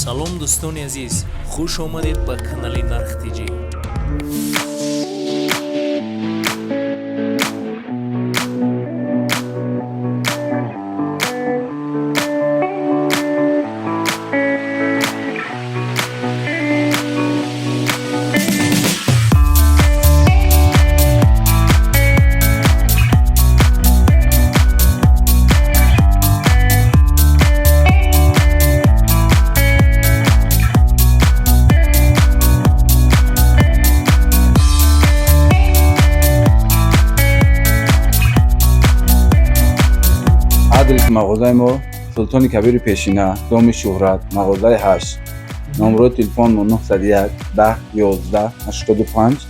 Салом, дӯстони азиз, хуш омадед ба канали Нарх ТЖ. Адреси мағозаи мо: Султони Кабири пешина, Доми Шӯҳрат, мағозаи 8. Номрои телефон мо: 901 10 11 85,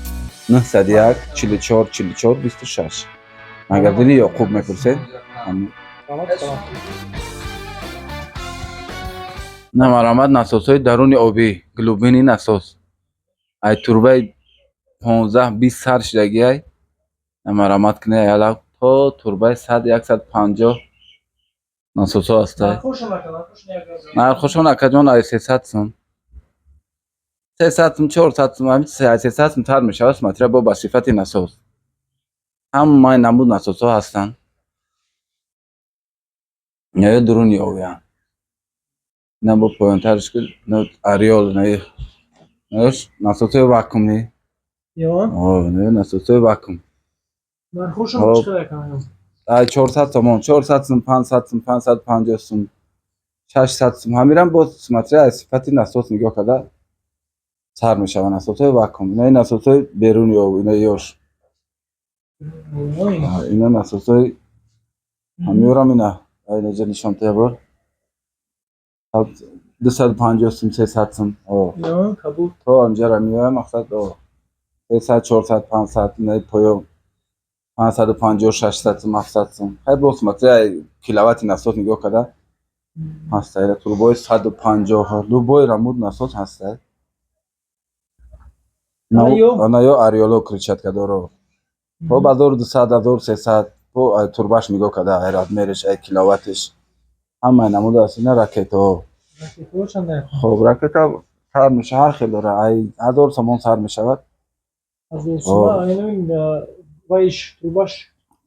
901 44 44 26. Магазини Ёқуб мепурсед. На, марҳамат, насосҳои даруни обӣ, глубинный насос, ай турбаи 15, 20 сар шидагиай. Марҳамат кунед, яла то турбаи 100, 150 насосҳо ҳастай. Нархошон, акаҷон, ай 300 сум, 300 сум, 400 сум, ҳамин ай 300 сум тар мешавад, смотря бо ба сифати насос. Ҳамаи намуд насосҳо ҳастанд. Ё дуруни обианд. Ина бо поёнтарш ки Ариол, насосҳои вакуумӣ. Насосҳои вакуум. Ай 400 сомон, 400 сум, 500 сум, 550 сум, 600 сум. Ҳамирам боз смотря аз сифати насос нигоҳ карда сар мешавад. Насосҳои вакуум. Ина насосҳои беруни об, ина ёш. Ина насосҳои ҳамёрам, ина инаҷа нишон тия бор. 250 сум, 300 сум. То анҷара меоям, мақсад 300, 400, 500, ина поён 550, 600 сум, 700 сум. Хай, боз смотря киловатти насос нигоҳ карда ҳастай. Турбои 150, любой намуд насос ҳастай. Ана ё Ариоло, крыльчатка доро. Хоб, 1200, 1300, бо турбаш нигоҳ карда, ай размериш, ай киловаттиш. Ҳамаи намуд аст. Ина ракетаҳо. Хоб, ракета сар мешавад, ҳар хел дора. Ай 1000 сомон сар мешавад.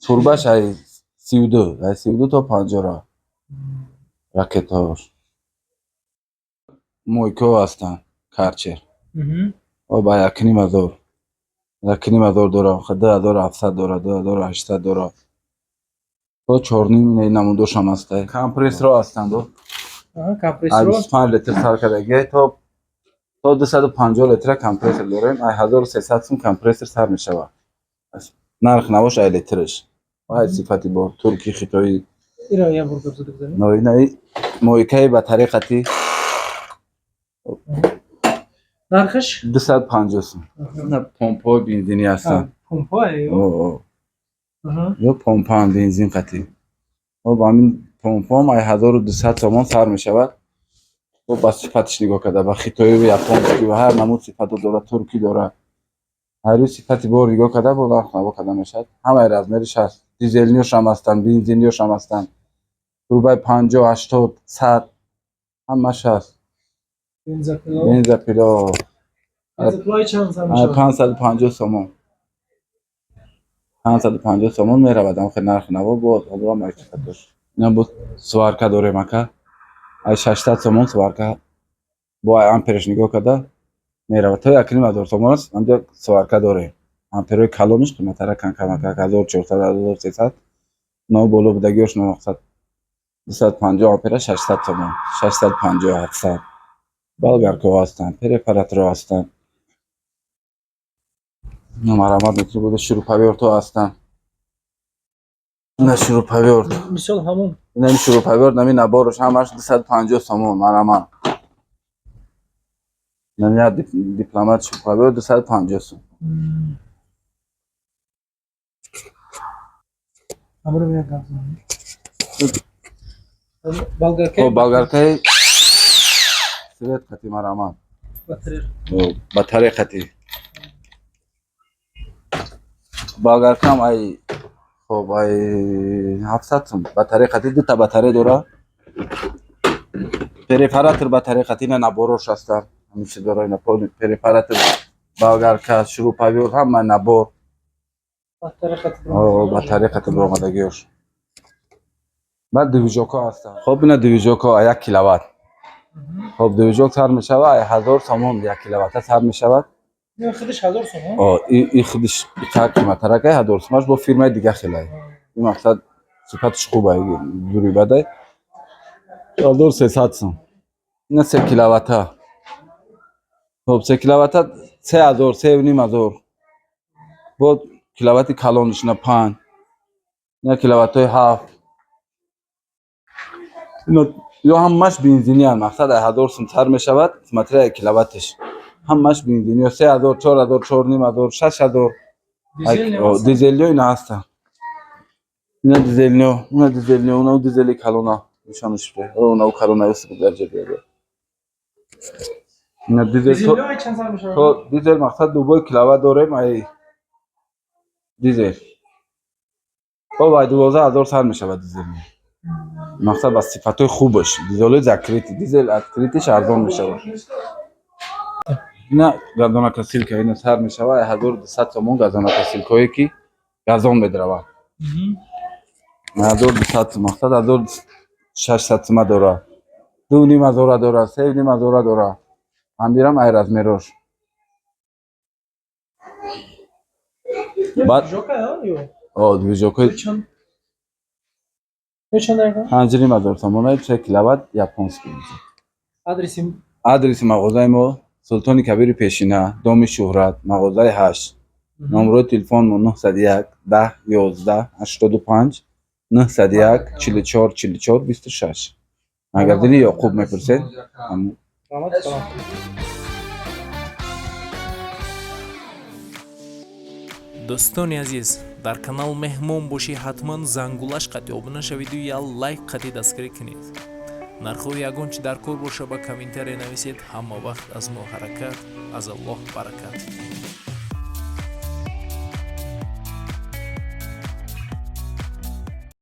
Турбаш ай 32, ай 32 то 50-ра ракетаҳош. Мойкаҳо ҳастанд, Карчер. Об ай 1500. 1500 дора, 2700 дора, 2800 дора. То чорним ина намудошам ҳастай. Компрессорҳо ҳастанд. Ай 25 литр сар кардагиай то 250 литра компрессор дорем. Ай 1300 сум компрессор сар мешавад. Нарх набош ай литриш. Ай сифати бор, турки, хитоӣ. Инаи мойкаи батареқати. Нархаш? 250 сум. Ина помпаҳои бензинӣ ҳастанд. Ё помпаанд бензин қатӣ. Хоб, ҳамин помпаҳом ай 1200 сомон сар мешавад. Бо ба сифатиш нигоҳ карда, ба хитоиву японский ва ҳар намуд сифатҳо дорад, туркӣ дорад. Ҳар рӯз сифати бор нигоҳ карда, бо нарх наво карда мешавад. Ҳамаи размериш ҳаст. Дизелниёшам ҳастанд, бензинниёшам ҳастанд. Турбаи 50, 80, 100 ҳамааш ҳаст. Бензопила 550 сомон. 550 сомон меравад. Ам хел нархи наво бо ҳозирам ай сифатош. Ина боз сварка дорем, ака. Ай 600 сомон сварка, бо ай ампераш нигоҳ карда меравад. То 1500 сомон аст. Ҳамҷо сварка дорем. Амперҳои калониш қиматтараканд камакак, 1400, 1300. Но боло будагиёш мақсад 250 ампера 600 сомон, 650, 700. Болгаркаҳо ҳастанд, перфораторҳо ҳастанд. Марҳамат метавонед, буда шуруповёртҳо ҳастанд. Ина шуруповёрт. Мисол ҳамон. Ина ин шуруповёрт, нами набораш ҳамаш 250 сомон, марҳамат. Инам як дипломат шуруповёрт 250 сом. Ҳамонро мегӯям. Болгаркаи Хоб, болгаркаи свет қатӣ, марҳамат. Батарея қатӣ. Болгаркам ай, хоб, ай 700 сум. Батарея қатӣ, дута батарея дора. Перфоратор ба тариқати ина наборош ҳастанд. Ҳамин чизоро ина перфоратор, болгарка, шуруповёрт, ҳама набор. Ба тариқати Ба тариқати биромадагиёш. Баъд движокҳо ҳастанд. Хоб, ина движокҳо 1 киловатт. Хоб, движок сар мешавад ай 1000 сомон, 1 киловатта сар мешавад. Ин худаш 1000 сомон? О, и худиш иқа қиматтаракай, 1000 сомаш, бо фирмаи дига хелай. Ин мақсад сифаташ хубай, дури бадай. 1300 сом. Ина 3 киловатта. Хоб, 3 киловатта 3000, 3500. Бо киловатти калониш ина 5. Ина киловаттҳои 7. Ино ё ҳамаш бензиниян, мақсад ай 1000 сум сар мешавад, смотря ай киловатташ. Ҳамаш бензин ё 3000, 4000, 4500, 6000. Дизел немаст? Дизелиё ина ҳастанд. Ина дизелниё, ина дизелниё, уна дизели калона. Нишонаш бе. Уна калона ёсиб дар ҷеб. Ина дизел то Дизелиё ай чанд сар мешавад? То дизел мақсад дубой киловатт дорем ай дизел. Хоб, ай 12 000 сар мешавад дизел. Мақсад ба сифатҳои хубаш. Дизелҳои закрытый, дизел открытыйш арзон мешавад. Ина газонокосилка, ина сар мешавад ай 1200 сомон, газонокосилкаҳое ки газон медравад. 1200 сом, мақсад 1600 сома дорад. 2500-а дорад, 3500-а дорад. Ҳамбирам ай размерош. Баъд Движока ё? О, движокҳои Чанд? Ё чанд дақиқа? 5500 сомонаи 3 киловатт японский. Адреси? Адреси мағозаи мо: Султони Кабири пешина, доми Шӯҳрат, мағозаи 8. Номерои телефонмо 901 10 11 85, 901 44 44 26. Магазини Ёқуб мепурсед. Раҳмат, салом. Дӯстони азиз, дар канал меҳмон бошӣ, ҳатман зангулаш қатъи обуна шавиду я лайк қатъи дастгирӣ кунед. Нархҳои ягон чи дар кор боша, ба комментария нависед. Ҳама вақт аз мо ҳаракат, аз Аллоҳ баракат.